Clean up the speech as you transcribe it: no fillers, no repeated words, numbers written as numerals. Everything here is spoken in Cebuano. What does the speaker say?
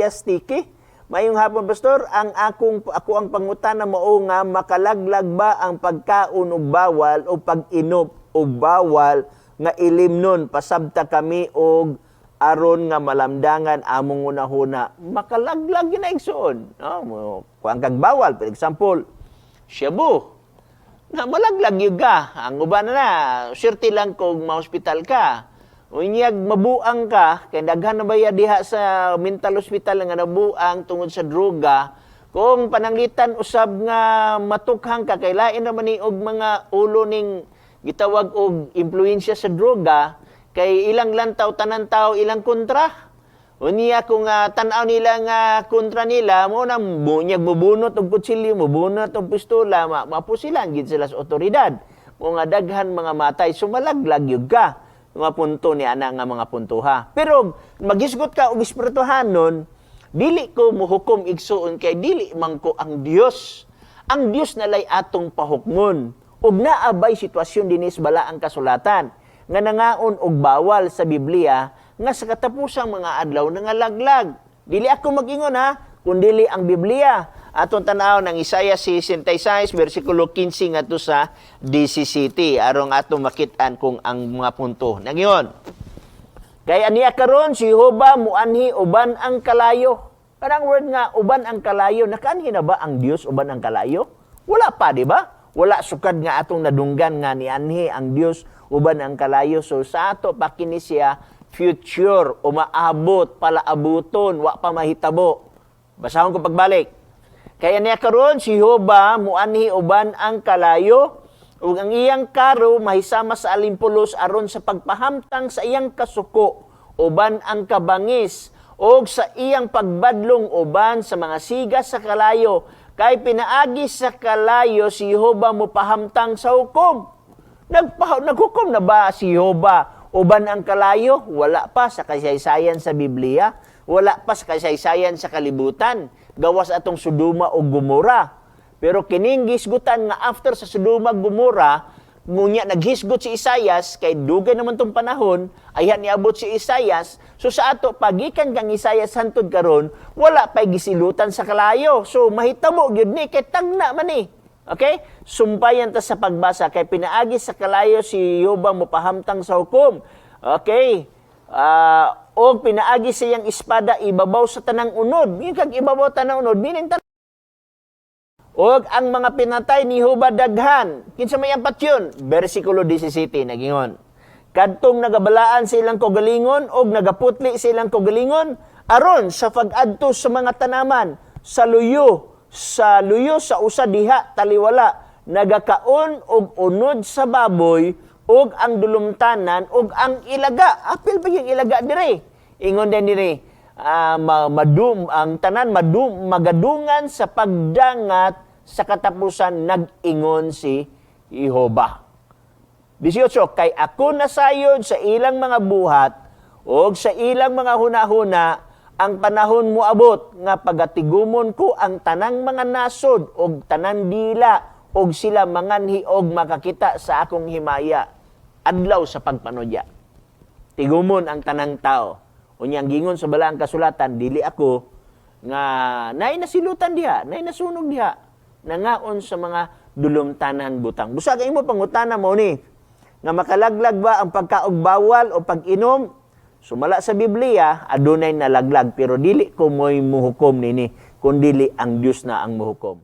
Elias Tiki. Mayong hapon, Pastor, ang akong ako ang pangutana mao nga makalaglag ba ang pagkaon og bawal o pag-inom og bawal nga ilimnon? Pasabta kami og aron nga malamdangan among hunahuna. Makalaglag gyud na, igsoon. No, mo kuan kag bawal, for example, shabu. Na malaglag gyud ka. Ang uban na na, swerte lang kung ma-hospital ka. Unyag mabuang ka, kay daghan na baya diha sa mental hospital nga nabuang tungod sa droga. Kung pananglitan usab nga matukhang ka, kay lain naman ni og mga ulo ning gitawag og impluwensya sa droga, kay ilang lantaw tanan tao ilang kontra. Unya kung tan-aw nila nga kontra nila mo na bunyag mubunot og kutsilyo, mubunot og pistola, mapusilan gid sila sa otoridad. Mo nga daghan mga matay, sumalaglag gyud ka mga punto ni ana nga mga puntoha. Pero maghisgot ka og espirituhanon, dili ko muhukom, igsuon, kay dili man ko ang Dios. Ang Dios nalay atong pahukmon. Ug naabay sitwasyon dinis Balaang Kasulatan nga nangaon og bawal sa Biblia nga sa katapusang mga adlaw nangalaglag. Dili ako mag-ingon ha, kundili ang Biblia. Atong tan-aw ng Isaiah 66 versikulo 15 ngadto sa 17 aron atong makit-an kung ang mga punto. Nagyon. Kay aniya karon si Jehova muanhi uban ang kalayo. Kanang word nga uban ang kalayo, nakaanhi na ba ang Dios uban ang kalayo? Wala pa, di ba? Wala sukad nga atong nadunggan nga nianhi ang Dios uban ang kalayo. So sa ato pa kini siya future, umaabot, palaabuton, wa pa mahitabo. Basahon ko pagbalik. Kaya niya karon si Jehova muanhi uban ang kalayo ug ang iyang karo mahisama sa alimpulos aron sa pagpahamtang sa iyang kasuko uban ang kabangis og sa iyang pagbadlong uban sa mga siga sa kalayo, kay pinaagi sa kalayo si Jehova mopahamtang sa hukom. Naghukom na ba si Jehova uban ang kalayo? Wala pa sa kasaysayan sa Biblia. Wala pa sa kasaysayan sa kalibutan. Gawas atong Sodoma o Gomora. Pero kining gisgutan nga after sa Sodoma Gomora, ngunya naghisgot si Isayas kay dugay naman tong panahon, ayhan niabot si Isayas. So sa ato pagikan kang Isayas hantod karon, wala pay gisilutan sa kalayo. So mahitabo gyud ni kay tagna man ni. Okay? Sumpayan ta sa pagbasa, kay pinaagi sa kalayo si Jehova mopahamtang sa hukom. Okay? Og pinaagi sa iyang espada ibabaw sa tanang unod. Yung kag ibabaw tanang unod, meaning tanan. Og ang mga pinatay ni Jehova daghan. Kinsa may ang patyon? Versikulo 17 nagingon. Kadtong nagabalaan sa ilang kaugalingon og nagaputli sa ilang kaugalingon aron sa pag-adto sa mga tanaman sa luyo sa usa diha taliwala nagakaon og unod sa baboy og ang dulumtanan og ang ilaga. Apil pa yung ilaga dire. Ingon din dire, madum ang tanan madum magadungan sa pagdangat sa katapusan, nag-ingon si Jehova. 18, kay ako nasayod sa ilang mga buhat og sa ilang mga hunahuna. Ang panahon moabot nga pagatigumon ko ang tanang mga nasod og tanang dila og sila manganhi og makakita sa akong himaya, adlaw sa pagpanudya. Tigumon ang tanang tao. Unyang gingon sa Balaang Kasulatan, dili ako nga naay nasilutan diha, naay nasunog diha, nangaon sa mga dulumtanan butang. Busag ang imo pangutana mo ni nga makalaglag ba ang pagkaog bawal o pag-inom? Sumala sa Biblia, adunay nalaglag, pero dili ko mo'y muhukom nini, kun dili ang Dios na ang muhukom.